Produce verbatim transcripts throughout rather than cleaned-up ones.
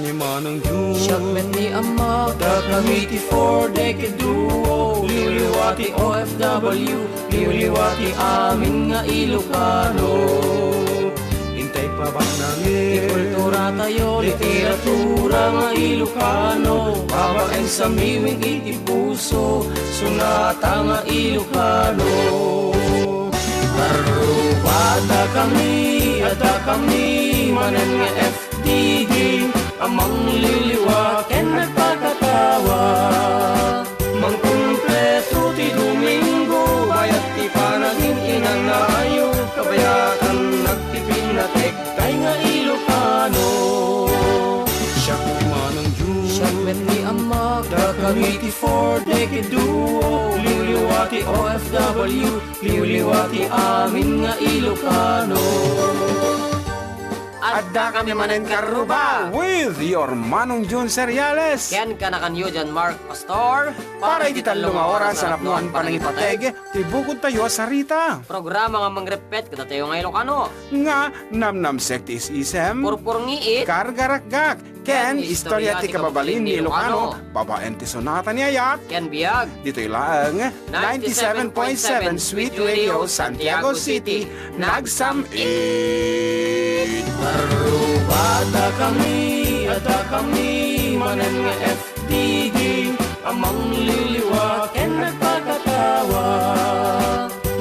Ni Manong Jun. Siak met ni Ammak. Dakami ti Four Decade Duo. Liwliwa ti O F W. Liwliwa ti amin nga Ilocano. Intay pabaknami. Ti kultura tayo, literatura nga Ilocano. Babaen sa miwing iti puso. Sonata nga Ilocano. Karrubada kami, adda kami, manen nga F T D, a mangliliwa ken nagpakatawa. Mangkumpleto ti Domingo, bayat ti panagin-inanayo, kabayatan nagpipinnatek, tay nga Ilocano. Siak ni Manong Jun. Siak met ni Ammak. Dakami ti Four Decade Duo, liwliwa ti O F W, liwliwa ti amin nga Ilocano. Adda kami manen karruba. With your Manong Jun Seriales. Ken kanakanyo, John Mark Pastor. Para iti tallo nga oras a napnoan panangipateg ti bukod tayo a sarita. Programa nga mangrepet kadatayo nga Ilocano. Nga namnamsek ti is-isem. Purpurngiit. Kargarakgak. Ken istorya ti kababalin ni Ilocano. Babaen ti sonata ni Ayat. Ken biag. Ditoy laeng ninety-seven point seven Sweet Radio, Santiago City, nagsam-it. Karrubada kami, adda kami, manen nga F T D, a mangliliwa ken nagpakatawa.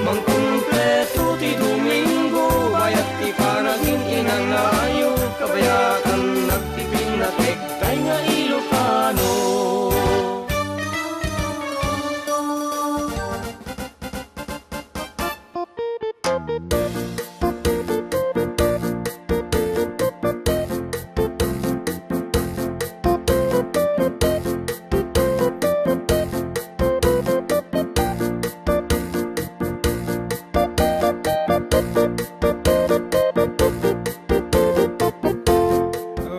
Mangkumpleto ti Domingo, bayat ti panagin-inanayo, kabayatan nagpipinnatek, tay nga Ilocano.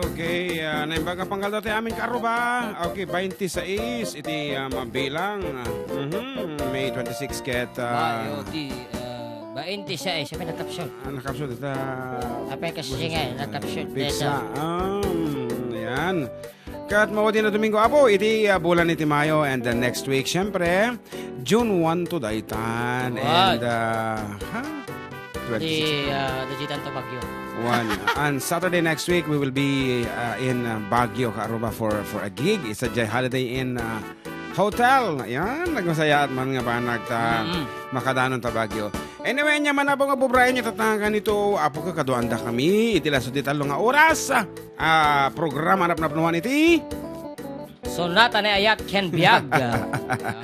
Okay, ah, naimbag a panggalda ti amin karruba. Okay, bainti sais iti, ah, mabilang. Mhm, May twenty-six ket, ah, Bayo ti, ah, bainti sais, siya pinakapsyon. Ah, nakapsyon ita. Apay kasi nga, nakapsyon. Pizza. Um, yan. Ket maudi nga Domingo, Apo, iti, ah, bulan iti Mayo and the next week, syempre, June one to daytan. What? And, ah, ha? Twenty-six. Di, ah, digitan to Baguio. One. And Saturday next week, we will be, ah, in, ah, Baguio, Karuba, for, for a gig. It's a J Holiday Inn, ah, Hotel. Yan, nagmasayaat man nga banag ta Mm-mm. makadanon ta Baguio. Anyway, nya manabo nga bubrayen nya tatangan ito, Apo, ka kaduanda kami. Iti laso di tallo nga oras. Ah, programa napnapnuan iti Sonata ni Ayat ken Biag.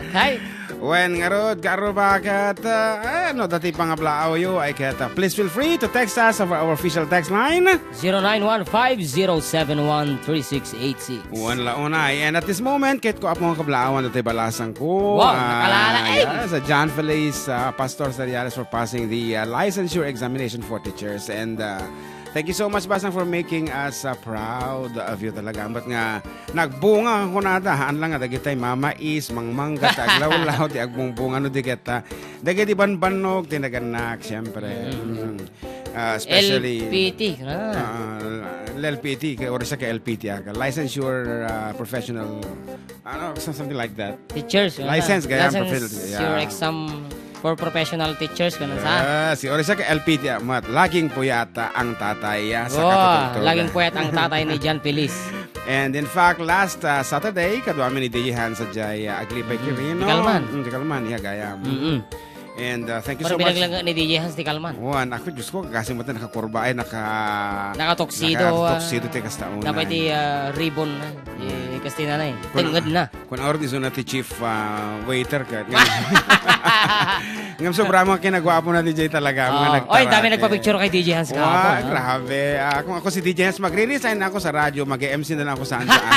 Okay. Wen ngarud, Karuba, ket, ah, ano, dati pangablaaw yo, ay ket, ah, please feel free to text us over our official text line. Zero nine one five zero seven one three six eight six. Wen la unay. And at this moment, ket ko, Apo, nga kablaawan, dati balasang ko. Wow, ah, nakalala, eh. Yeah, sa John Feliz, ah, Pastor Seriales for passing the, ah, licensure examination for teachers. And, ah, Thank you so much, Basang, for making us, uh, proud of you talaga. Ambat nga nagbunga kunada, haan lang nga dagitay mamais, mangmangga, ti aglawlaw, ti agbungbunga, no, di ket, ah, dagiti banbannog, ti nagannak, siyempre. Mm. Mm. Ah, especially, L P T, ah. Ah, L P T, kay, or sa ka L P T, ah, licensure, ah, professional Ano, so-, something like that. Teachers, wala. License, kaya ang professional, yeah. Your exam for professional teachers, ganun sa? Ah, si Orisa ka L P T, ah, mat-, laging puyat, ah, ang tatay, ah, sa Wow, katutugtugan. Laging puyat ang tatay ni John Feliz. And in fact, last, ah, Saturday, kaduami ni D J Hans sa jay, ah, Aglipay Mm, Quirino. Di Kalman. Mm, di Kalman, yeah, gaya. Mm-mm. And, uh, thank you so much. Pero binaglaga ni D J Hans ti kalman. Wan, ako, Diyos ko, kasi mo tayo nakakurba, ay, naka-, Nakatuxedo, naka-tuxedo ah, ti kasta una, dapat eh. Ti, ah, ribbon na. Eh, kasti na na eh. Kun, Tenged na. Kun awar di zona ti chief, ah, waiter ka. Ngam sobra mo kinagwapo na D J talaga, mga Oh. Oy, dami nagtarapi. Nagpa-picture kay D J Hans Wa, kahapon, ah. Grabe. Ah, kung ako si D J Hans, magre-resign na ako sa radyo, mag-M C na lang ako saan-saan.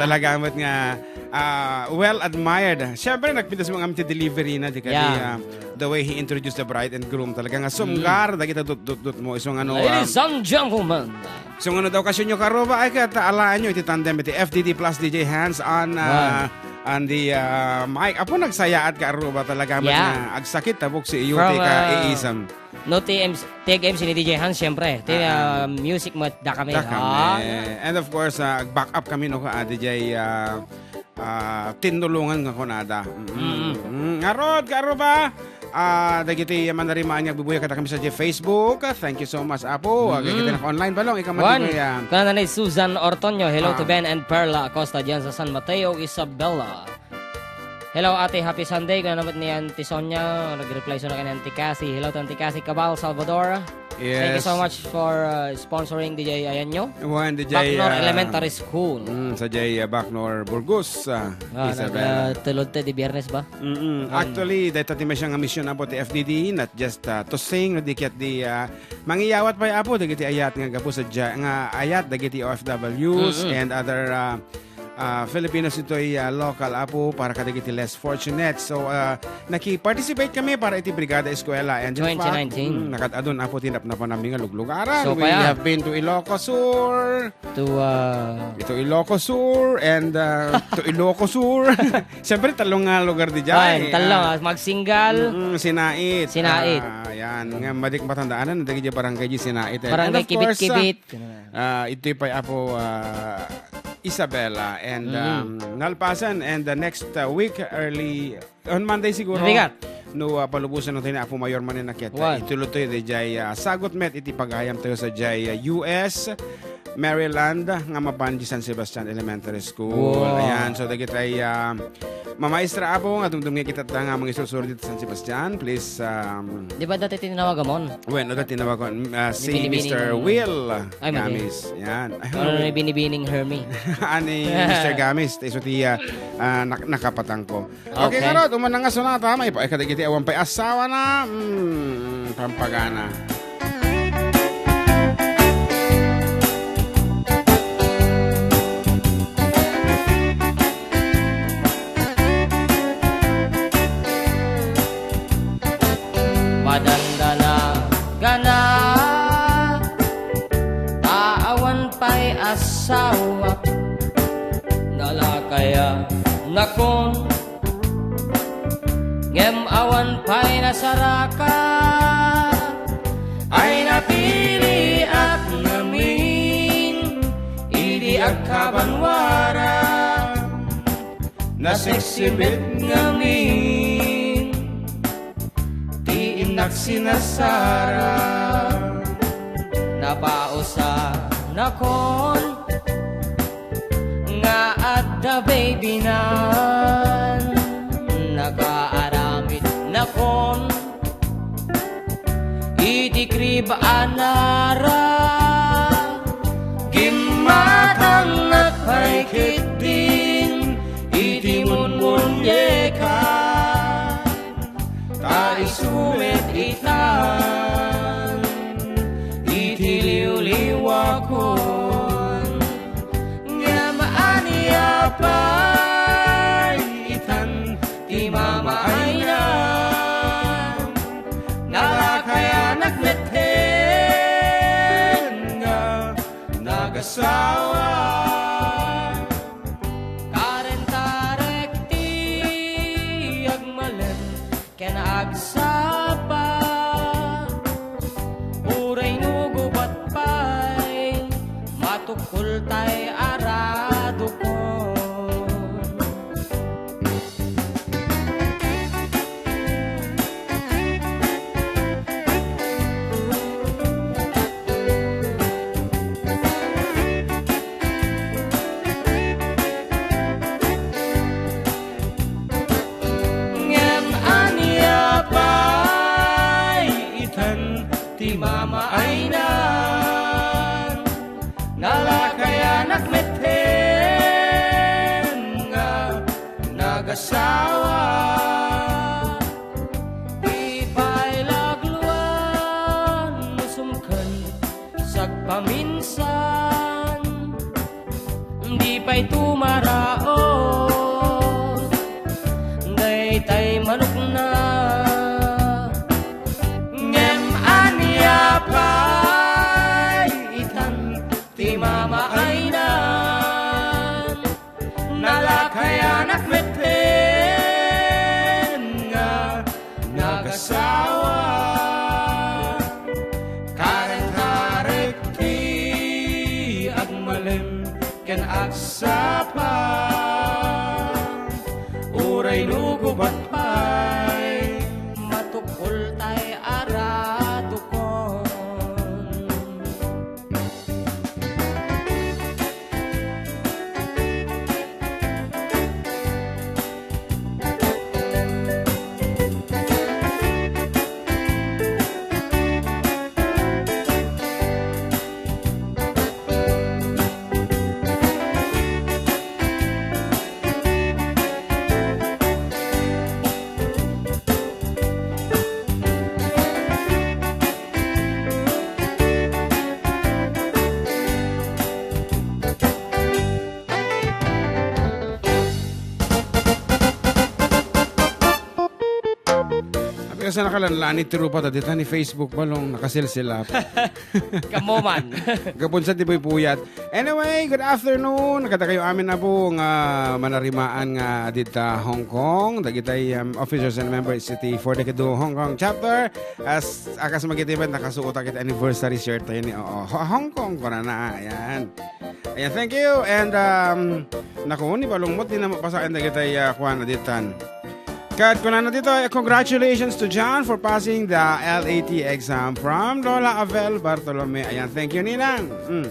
Talaga, ba't nga, ah, well admired. Siyempre, nagpintas mo nga ti delivery na, di kadi, Yeah. ah, the way he introduced the bride and groom, talaga nga sumgar, Mm. dagita dut-dut-dut mo. Isu nga no, ah, Ladies and gentlemen. Isu nga no, da okasyon nyo, Karuba, ay ket alaen nyo iti tandem iti F D D plus D J Hans on, ah, Wow. on the, ah, mic. Apo, nagsayaat, Karuba, talaga met Yeah. nga agsakit ta buksi iyo From, ti ka ah, iisam. No, T M, T M C ni D J Hans, siyempre. Ti, Ah, ah. ah, music met da kami. Da kami. Ah. And of course, ah, back up kami, no, ah, D J, ah, ah, tinulungan nga kunada. Mm-mm. Mm-mm. Mm, ngarud, Karuba, ah, dagiti manarimaan nga agbubuya kada kami sa Facebook. Ah, thank you so much, Apo. Ah, Mm-mm. dagiti naka-online pa, no? Ikaw, Juan, Matigoy, ah. Kuna na ni Susan Ortonio, "Hello to Ah. Ben and Perla Acosta diyan sa San Mateo, Isabela." Hello, Ate. Happy Sunday. Kuna naman ni Auntie Sonia, nag-reply sa kanya ni Auntie Cassie. Hello to Auntie Cassie Cabal, Salvador. Thank you so Yes. much for, uh, sponsoring D J Ayanyo. Juan, D J, Bacnor ah, Elementary School. Mm, sa D J, ah, Bacnor Burgos, ah, Ah, Isabela. nag-, ah, tulod ti di Biyernes ba? Mm-mm. Juan. Actually, dayta ti maysa nga mission, Apo, ti F D D, not just, ah, to sing, no, di ket di, ah, mangiyawat pay, Apo, dagiti ayat nga gapu sa dia-, nga ayat dagiti O F Ws Mm-mm. and other, ah, ah, Filipinos itoy, ah, local, Apo, para kadagiti less fortunate. So, ah, naki-participate kami para iti Brigada Eskwela. And in fact, Twenty nineteen. mm, nakad-adun, Apo, ti napnapanami nga luglugaran. So, We kaya? have been to Ilocos Sur. To, ah, Ito Ilocos Sur and, ah, to Ilocos Sur. Siyempre, tallo nga lugar di jay. Ay, tallo, Ah, ah, Magsingal. mm, Sinait. Sinait. Ah, yan. Nga, madik matandaan na, dagiti barangay di Sinait. And Barangay of course, ah, Kibit-Kibit. Ah, itoy pay, Apo, ah, Isabela and, Mm. um, Nalpasan, and the next, uh, week, early, on Monday siguro, Mabigat. no, uh, palubosan tayo ni Apo Mayor Maninakiat. What? Itulod tayo di jay, uh, sagot met iti pagayam tayo sa jay, uh, U S, Maryland, nga mapan di San Sebastian Elementary School. Wow. Ayan, so dagitay, uh, mamaestra, Apo, nga dumdum nga kita nga mga isursuro dito sa San Sebastian, please, um, Di ba dati tinawagan mo? Bueno, dati tinawagan, uh, si Binibining Mister Will Ay, madi. Gamis. Yan. Ay, Ano na binibining Hermie? Ani Mister Gamis, isu ti, ah, ah, nak-, nakapatang ko. Okay, Okay. Ngarud, umuna nga sonata, maipaay kadagiti awan pay asawa na, mm, pampagana. Madandana gana, ta awan pay asawa, nalakaya nakon, ngem awan pay nasaraka, ay napiliak ngamin idi agkabanwara. Naseksi met ngamin ti innak sinasara. Napausanakon nga adda baby nan, nakaaramid nakon iti krib a nara. Gimmatangnak pay ketdin iti munmunyeka, ta isu met itan iti liwliwakon. Ngem ania pay itan ti mamaayna? Nalakayanak metten nga nagasawa. Karentarek ti agmalem ken agsapa. Uray no gubat pay, matukkoltay a radukon. Ngem ania pay itan ti mamaaynan? Nalakayanak metten nga nagasawa. Di pay lagluan no sumken sagpaminsan. Di pay tumaraon. Agsapa, uray no gubat pay. Matukol tay aratukon. Abi, kasano nakalanlan ti rupa ta dita ni Facebook balong nakasilsilap. Kamoman. Gapon sa ti buyat. Anyway, good afternoon. Kadakayo amin, Apo, nga manarimaan nga dita Hong Kong. Dagitay, um, officers and members iti Four Decade Hong Kong chapter. As, akas magitibat, nakasuotak iti anniversary shirt tayo ni, oo, Ho-, Hong Kong, kunana. Ayan. Ayan, thank you. And, um, naku, ni balong met, di na mapasaen dagitay, ah, kuan, aditan. Kat kunana dito, eh, congratulations to John for passing the L A T exam from Lola Avel Bartolome. Ayan, thank you, Ninang. Mm.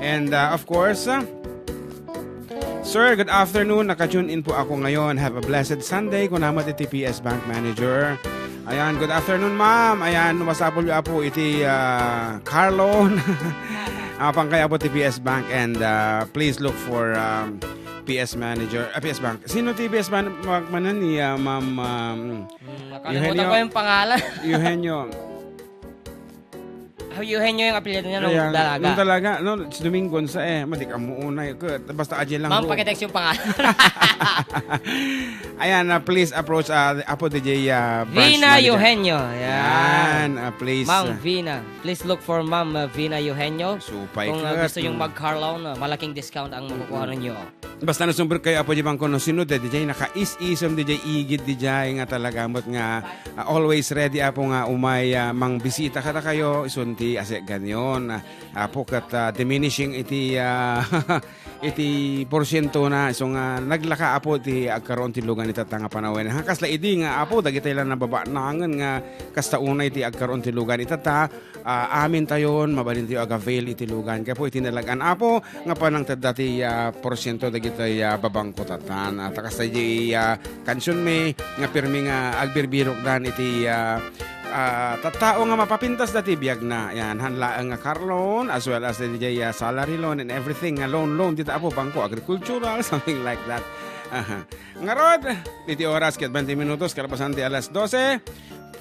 And, uh, of course, uh, Sir, good afternoon. Naka-tune in po ako ngayon. Have a blessed Sunday. Kuna met iti P S Bank Manager. Ayan, good afternoon, ma'am. Ayan, no masapul yo, Apo, iti, uh, car loan. Apan kay, Apo, ti P S Bank and, uh, please look for, um, P S Manager, ah, P S Bank. Sino ti P S man-, man-, manan ni, ah, Ma'am, um, Mm, nakalimutan Eugenio. Ko yung pangalan. Eugenio. Ah, Eugenio yung apelyido niya nung Kaya, dalaga. Nung dalaga, no, si Domingo sa eh, madi ka mo unay ko. Basta Ajay lang Ma'am, ko. Pakitext yung pangalan. Ayan, ah, please approach, ah, Apo D J, ah, branch Vina manager. Eugenio. Ayan. Ayan, ah, please, Ma'am ah. Vina. Please look for Ma'am, ah, Vina Eugenio. Supay Kung, ah, ka. Gusto yung Mm. mag-car loan, ah, malaking discount ang makukuha ninyo. Basta nasumber kayo, Apo, di bang kono sino, di, di jay nakais-isem, di jay igid, di jay nga talaga, amot nga, ah, always ready, Apo, nga umay, ah, mangbisita kada kayo, isunti, ase ganyan, ah, Apo, kat, ah, diminishing iti, ah, iti porsyento na, isu nga naglaka, Apo, ti agkaroon ti lugan ita ta nga panawen. Ha, kasla idi nga, Apo, dagitay lang nababa nangen nga kasta unay ti agkaroon ti lugan ita ta, ah, amin tayon, mabalin tayo ag-avail iti lugan. Kaya po, iti nalagan, Apo, nga panangtedda ti, ah, porsyento dagiti, ah, babangko tatan. Ah, ta kasta di, ah, kansion mi, nga pirmi nga agbirbirok dan iti, ah, ah, tattao nga mapapintas dati biag na. Yan, han laeng nga car loan, as well as di, ah, salary loan and everything, nga loan, loan, dita, Apo, bangko, agricultural, something like that. Aha. Ngarud, iti oras, ket twenty minutos, kalapasan ti alas dose.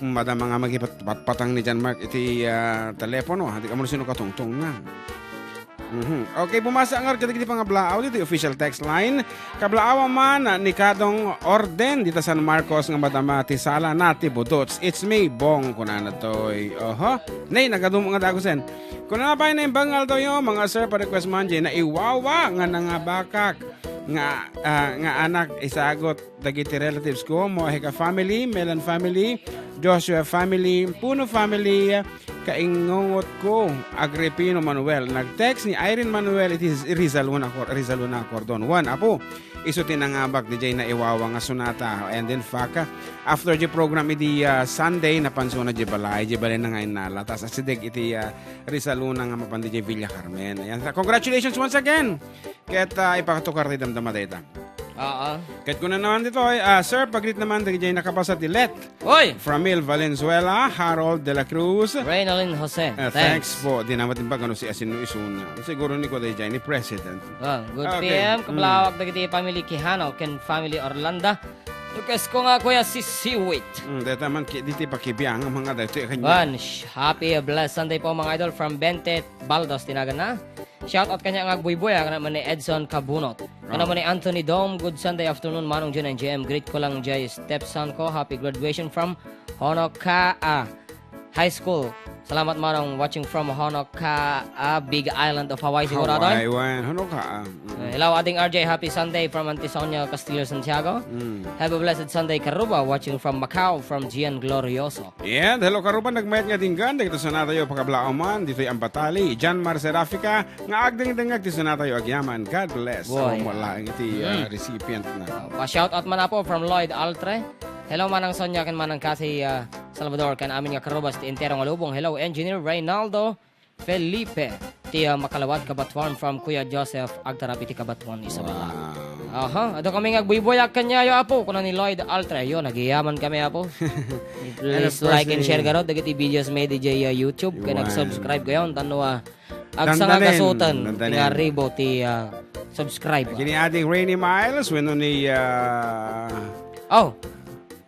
Madama nga magipatpatang ni John Mark iti, ah, telepono. Di ka mo sino katungtong na. Mhm. Okay, bumasa ngar kadagiti pangablaaw dito official text line. Kablaaw man ni Kadong Orden dita San Marcos nga madama ti sala na ti budots. It's me, Bong, kunana toy. Oho. Nay, nagadum nga dagusen. Kunana pay na imbang aldaw yo, mga sir, pa-request man, jay na iwawa nga nangabakak nga, ah, nga anak isagot dagiti relatives ko, Mojica family, Melan family, Joshua family, Puno family, kaingungot ko, Agripino Manuel. Nag-text ni Irene Manuel, it is Rizal Luna Cor-, Rizal Luna Cordon. One, Apo, isu ti nangabak di jay naiwawa nga sonata. And in fact, ah, after di program idi, ah, Sunday, napansona di balay, di balay na nga inala. Tas asideg iti, ah, Rizal Luna nga mapan di jay Villa Carmen. Ayan. Congratulations once again. Ket, ah, ipatukar ti damdama dayta. Oo. Ket kuna naman ditoy, ah, sir, pagrit naman dagiti nakabasa ti let. Oy! Framil Valenzuela, Harold de la Cruz. Reynolyn Jose. Ah, thanks. Thanks po. Di naman timbang ano si Asin no Isuna. Siguro ni Kuya Jay, ni President. Ah, good Okay. P M. Mm. Kablawak dagiti family Quijano, ken family Orlando. Request ko nga, Kuya, si Siwit. Mm, dayta man ki-, diti pakibiang ang mga dayta kanya. One, sh-, happy, uh, blessed Sunday po, mga idol, from Bente Baldos, tinagan na. Shout out kanya nga agbuybuy, ah, kana man ni Edson Cabunot. Kana Ah. man ni Anthony Dom, good Sunday afternoon, Manong Jun and J M. Greet ko lang jay stepson ko, happy graduation from Honokaa. High School. Salamat manong, watching from Honoka, ah, Big Island of Hawaii sigurado, eh. Hawaii, wen. Honoka, ah, mm. Eh, hello, Ading R J. Happy Sunday from Auntie Sonia Castillo, Santiago. Mm. Have a blessed Sunday, Karuba. Watching from Macau, from Gian Glorioso. And hello, Karuba. Nagmayat nga dinggan, dagiti sunatayo, pakablaaw man, ditoy Ambatali. Jan Mar Serafica, nga agdengdengngeg ti sunatayo, agyaman. God bless. Boy. Awan mo laeng iti, ah, Mm. recipient na. Ah, pa-shoutout man, Apo, from Lloyd Altre. Hello, Manang Sonia, ken Manang Cathy, ah, Salvador, ken amin nga Karubas ti entero nga lubong. Hello, Engineer Reynaldo Felipe, ti, ah, Makalawat Kabatuan from Kuya Joseph Agtarap iti Kabatuan, Isabela. Wow. Aha, adu kami nga agbuybuyak kaniayo, Apo, kuna ni Lloyd Altre. Yo, nagyaman kami, Apo. And of Please course, like and share eh, garud dagiti videos mi diay, ah, YouTube, ken Iwan. Nag-subscribe kayo, tano, ah, agsanga Dandanen, gasoten, dandanen. Ti nga ribo ti, ah, subscribe. Kini Ate Rainy Miles, wenno ni, ah, Oh,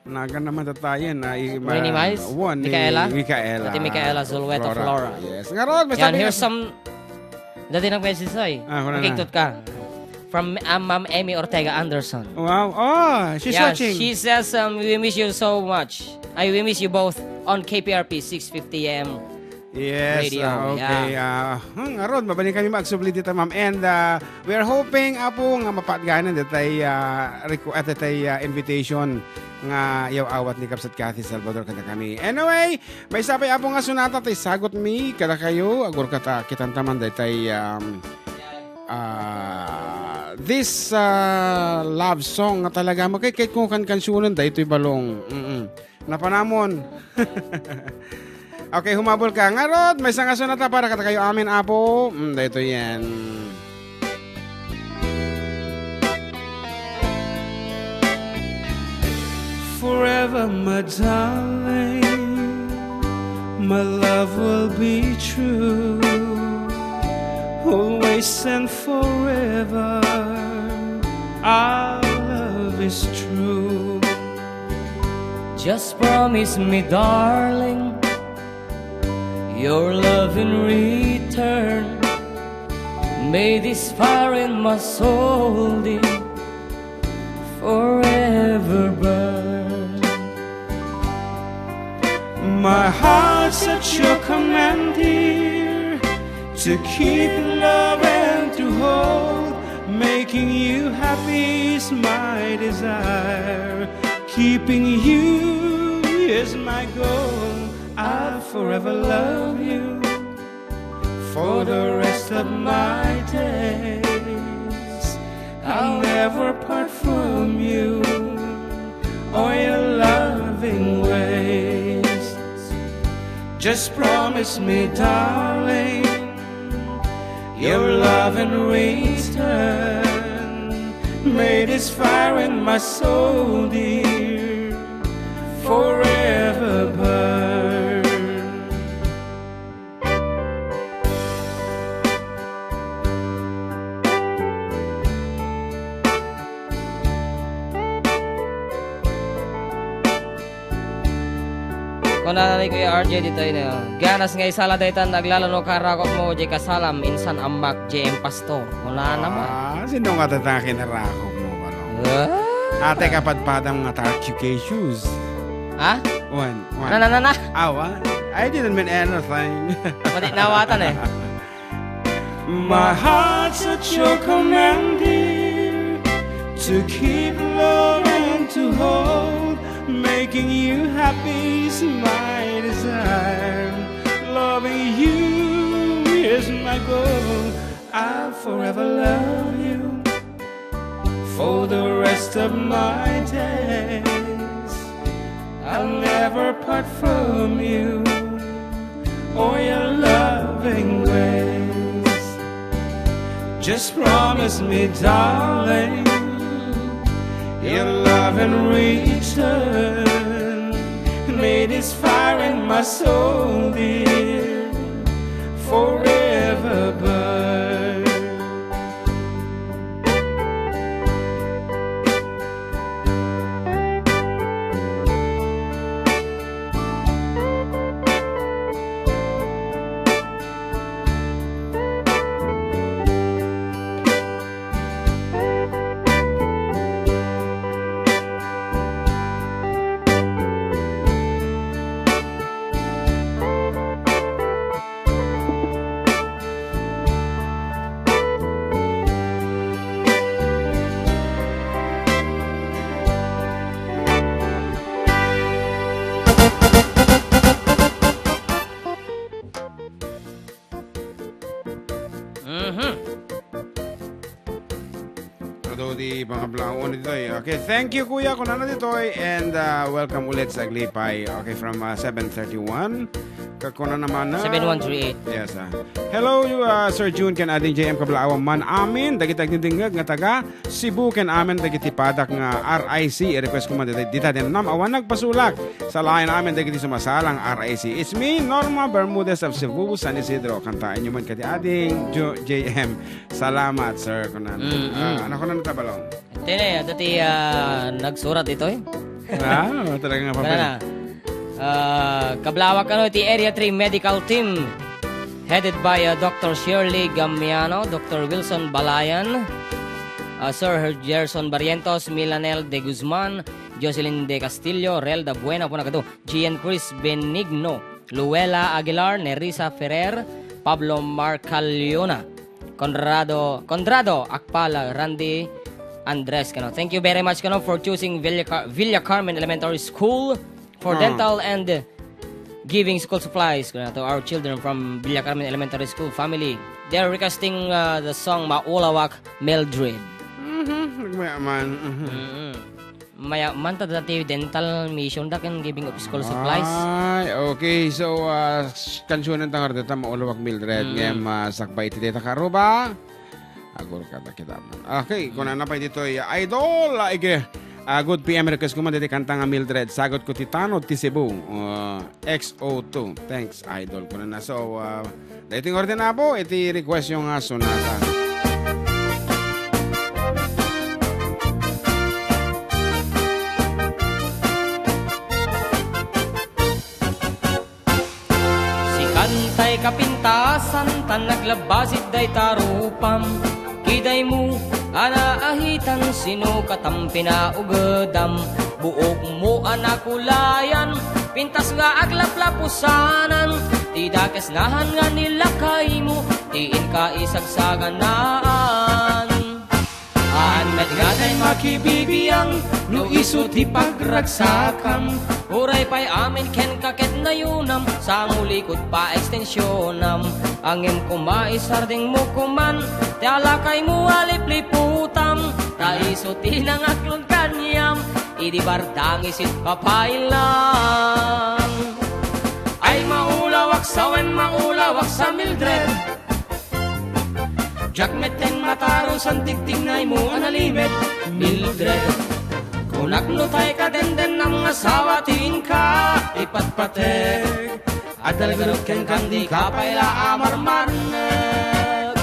Nagan naman tatayan na i-, ma-, Rainy Miles? Wan ni Micaela? Micaela. Ate Micaela Zulueta Flora. Flora. Yes. Ngarud, may Yan, sabi here's nga some, dati nag-message sa'yo. Ah, wala na. Makiktot ka. From, ah, Ma'am Emmy Ortega Anderson. Wow. Oh, she's Yeah, watching. She says, um, "We miss you so much. Ay, we miss you both on K P R P six fifty A M." Yes, Radio, ah, okay. yeah. Ah, hmm, ngarud, mabalin kami magsubli dita, ma'am. And, ah, we are hoping, Apo, nga mapatganan detay, ah, requ-, ah, detay, ah, invitation nga yaw-awat ni Kapsat Cathy Salvador kadakami. Anyway, maysa pay, Apo, nga sonata ti sagut mi kadakayo, agur kata, kitanta man detay, um, ah, this, ah, love song nga talaga makikit ko kan kansunan daytoy balong. Mm-mm. Napanamon. Okay, humabol ka. Ngarud, maysa nga sonata para kadakayo amin, Apo. Mm, daytoy yan. Forever, my darling, my love will be true. Always and forever, our love is true. Just promise me, darling, your love in return. May this fire in my soul, dear, forever burn. My heart's at your command, dear, to keep, love, and to hold. Making you happy is my desire. Keeping you is my goal. I'll forever love you for the rest of my days. I'll never part from you or your loving ways. Just promise me, darling, your love in return. May this fire in my soul, dear, forever burn. Kunana ni Kuya R J ditoy, no, "Ganas nga isala daytan aglalano karakopmo, diay kasalam, insan ammak, J M Pastor." Kunana man. Ah, sino nga tatake na rakopmo, ano? Ah. Ate, kapadpadam nga ta Q K shoes. Ha? Wan, wan. Na, na, na, na. Awa. I didn't mean anything. Mati nawatan eh. My heart's at your command, dear, to keep, love, and to hold. Making you happy is my desire. Loving you is my goal. I'll forever love you for the rest of my days. I'll never part from you or your loving ways. Just promise me, darling, your love in return. May this fire in my soul, dear, forever burn. Adu ti pangablaawon ditoy. Okay, thank you, kuya, kunana ditoy, and, ah, welcome ulit sa Aglipay. Okay, from, ah, seven thirty-one. Kakuna naman na seven one three eight. Yes, ah. Hello, you, ah, Sir June, ken Ading J M, kablaawan man amin dagiti agdingdingngeg nga taga Cebu, ken amin dagiti padak nga R I C. I-request ko man dita, dita din nam awan nagpasulak. Salayan amin dagiti sumasalang R I C. It's me, Norma Bermudez of Cebu, San Isidro. Kantaen nyo man kadi Ading Jo-, J M. Salamat, sir, kunan. Mm, mm. Ah, ano kunan ta, Balong? Tene, adda ti, ah, nagsurat ditoy. Ah, talaga nga Wala papel. Na. Ah, kablaawan kano iti Area three Medical Team, headed by, ah, Doctor Shirley Gamiano, Doctor Wilson Balayan, ah, Sir Gerson Barrientos, Milanel de Guzman, Jocelyn de Castillo, Relda Buena, punagado, Gian Chris Benigno, Luella Aguilar, Nerissa Ferrer, Pablo Marcaliona, Conrado, Conrado Akpala, Randy Andres, kano. Thank you very much, kano, for choosing Villa Car-, Villa Carmen Elementary School for Ah. dental and giving school supplies, kano, to our children from Villa Carmen Elementary School family. They're requesting, uh, the song Maulawak Mildred. Mhm, nagmayaman. Mhm. Mm-mm. Maya-, manta dati dental mission da ken giving of school supplies. Ay, okay. So, ah, s-, kansunan ta nga dita, Maulawak Mildred, Mm. ngem, ah, sakbay iti data karuba. Agur ka ta kita man. Okay, kuna na pa ditoy, ah, idol, ah, ige. Ah, good P M request ko man diti kanta nga Mildred. Sagot ko ti tanod ti Cebu. Ah, X O two. Thanks, idol. Kuna na. So, ah, Daytoy nga orden, Apo, iti request yo nga sonata. Sikan tay kapintasan, tan naglabasit dayta rupam. Kidaymo a naahitan, sino katam pinaugedam? Buokmo a nakulayan, pintas nga aglaplapusanan, ti dakes nahan nga nilakaymo, ti inka isagsaganaan. Haan met nga tay makibibiang, no isu ti pagragsakam. Uray pay amin kenka ket nayunam, sango likod pa extensionam. Ngem koma isardengmo koman, ti alakaymo a lipliputam. Ta isu ti nangaklon kaniam, idi bardang isit papailam. Ay, maulawak sa wen, maulawak sa Mildred. Diak metten matarusan tigtignaymo a nalimed, Mildred. Kunak no tay kadendennam nga asawa ti inka ipatpateg. Adda la garud kenka, dika pay la a marmarnek.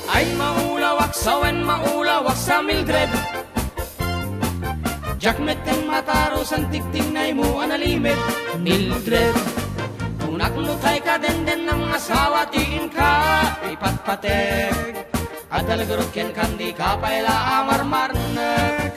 Ay, maulawak sa wen, maulawak sa Mildred. Diak metten matarusan tigtignaymo a nalimed, Mildred. Kunak no tay kadendennam nga asawa ti inka ipatpateg. Adda la garud kenka, dika pay la a marmarnek.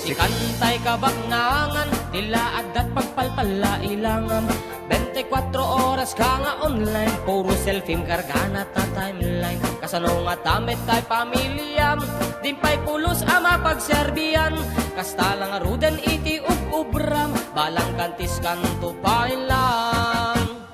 Sikan tay kabaknangan, ti la addat pagpalpalla ilangam. Bente kuatro oras ka nga online, puro selfie kargana ta timeline. Kasano nga ta met tay pamiliam, din pay pulos a mapagserbian. Kasta la ngaruden iti ub-ubram, balang kantis kanto pay lang.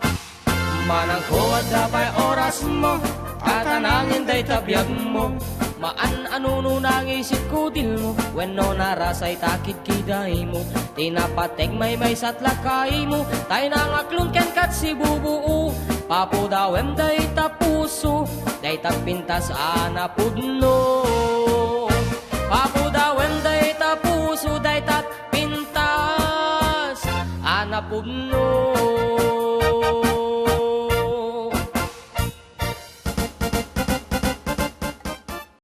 Manangko, adda pay orasmo, a ta nangin dayta biagmo. Maan a nuno nangisit kudilmo, wenno narasay ta kidkidaymo. Ti napateg maymaysa ti lakaymo, tay nangaklon kenka ti bubuo. Papudawem dayta puso, dayta pintas a napudno. Papudawem dayta puso, dayta pintas a napudno.